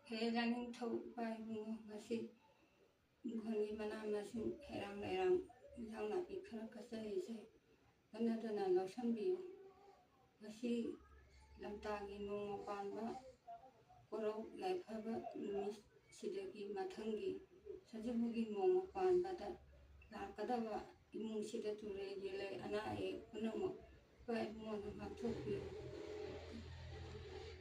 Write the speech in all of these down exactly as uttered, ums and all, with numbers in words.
ꯍꯦ ꯂꯥꯏꯅꯤꯡꯊꯧ ꯏꯄꯥ ꯏꯕꯨꯡꯉꯣ, ꯉꯁꯤ ꯏꯪꯈꯣꯜꯒꯤ ꯃꯅꯥ ꯃꯁꯤꯡ ꯍꯩꯔꯥꯡ ꯂꯩꯔꯥꯡ, ꯏꯟꯖꯥꯡ ꯅꯥꯄꯤ ꯈꯔ ꯀꯠꯆꯔꯤꯁꯦ ꯀꯟꯅꯗꯅ ꯂꯧꯁꯟꯕꯤꯌꯨ꯫ ꯉꯁꯤ ꯂꯝꯇꯥꯒꯤ ꯅꯣꯡꯃ ꯄꯥꯟꯕ ꯀꯣꯔꯧ ꯌꯥꯏꯐꯕ ꯅꯨꯃꯤꯠꯁꯤꯗꯒꯤ ꯃꯊꯪꯒꯤ ꯁꯖꯤꯕꯨꯒꯤ ꯅꯣꯡꯃ ꯄꯥꯟꯕꯗ ꯂꯥꯛꯀꯗꯕ ꯏꯃꯨꯡꯁꯤꯗ ꯇꯨꯔꯦꯜꯒꯤ ꯂꯩ ꯑꯅꯥ ꯑꯌꯦꯛ ꯄꯨꯝꯅꯃꯛ ꯏꯄꯥ ꯏꯕꯨꯡꯉꯣꯅ ꯉꯥꯛꯊꯣꯛꯄꯤꯌꯨ꯫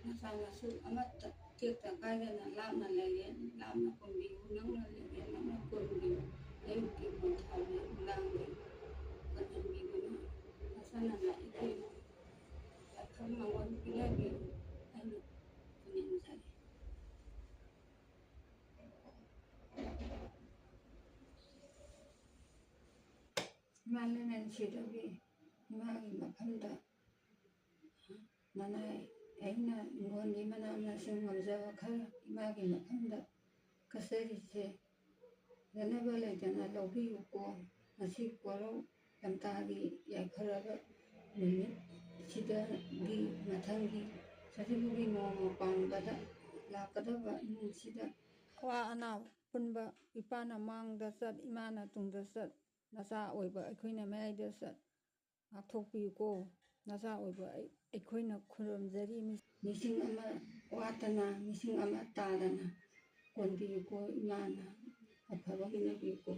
ꯃꯆꯥ ꯃꯁꯨ ꯑꯃꯠꯇ ꯇꯦꯛꯇ ꯀꯥꯏꯗꯅ ꯂꯥꯞꯅ ꯂꯩꯔꯦ, ꯂꯥꯞꯅ ꯀꯣꯟꯕꯤꯌꯨ, ꯅꯛꯅ ꯂꯩꯔꯦ, ꯅꯛꯅ ꯀꯣꯟꯕꯤꯌꯨ꯫ ꯑꯌꯨꯛꯀꯤ ꯄꯣꯊꯥꯕꯤ ꯅꯨꯡꯗꯥꯡꯒꯤ ꯀꯟꯍꯟꯕꯤꯗꯨꯅ ꯃꯁꯥꯅ ꯏꯄꯨ ꯌꯥꯏꯐꯕ ꯃꯉꯣꯟ ꯄꯤꯅꯕꯤꯌꯨ ꯍꯥꯏꯅ ꯈꯨꯔꯨꯝꯖꯔꯤ꯫ ꯏꯃꯥ ꯂꯩꯃꯦꯟ ꯁꯤꯗꯒꯤ ꯏꯃꯥꯒꯤ ꯃꯐꯝꯗ ꯃꯅꯥꯏ ꯑꯩꯅ ꯏꯪꯈꯣꯜꯒꯤ ꯃꯅꯥ ꯃꯁꯤꯡ ꯉꯝꯖꯕ ꯈꯔ ꯏꯃꯥꯒꯤ ꯃꯐꯝꯗ ꯀꯠꯆꯔꯤꯁꯦ ꯂꯦꯟꯅꯕ ꯂꯩꯇꯅ ꯂꯧꯕꯤꯌꯨꯀꯣ꯫ ꯉꯁꯤ ꯀꯣꯔꯧ ꯂꯝꯇꯥꯒꯤ ꯌꯥꯏꯐꯔꯕ ꯅꯨꯃꯤꯠꯁꯤꯗꯒꯤ ꯃꯊꯪꯒꯤ ꯁꯖꯤꯕꯨꯒꯤ ꯅꯣꯡꯃ ꯄꯥꯟꯕꯗ ꯂꯥꯛꯀꯗꯕ ꯏꯃꯨꯡꯁꯤꯗ ꯑꯋꯥ ꯑꯅꯥ ꯄꯨꯟꯕ ꯏꯄꯥꯅ ꯃꯥꯡꯗ ꯆꯠ, ꯏꯃꯥꯅ ꯇꯨꯡꯗ ꯆꯠ, ꯅꯆꯥ ꯑꯣꯏꯕ ꯑꯩꯈꯣꯏꯅ ꯃꯌꯥꯏꯗ ꯆꯠ, ꯉꯥꯛꯊꯣꯛꯄꯤꯌꯨꯀꯣ꯫ ꯅꯆꯥ ꯑꯣꯏꯕ ꯑꯩ-, ꯑꯩꯈꯣꯏꯅ ꯈꯨꯔꯨꯝꯖꯔꯤ꯫ ꯃꯤꯁꯤꯡ ꯑꯃ ꯋꯥꯠꯇꯅ, ꯃꯤꯁꯤꯡ ꯑꯃ ꯇꯥꯗꯅ ꯀꯣꯟꯕꯤꯌꯨꯀꯣ, ꯏꯃꯥꯅ ꯑꯐꯕ ꯍꯣꯠꯅꯕꯤꯌꯨꯀꯣ꯫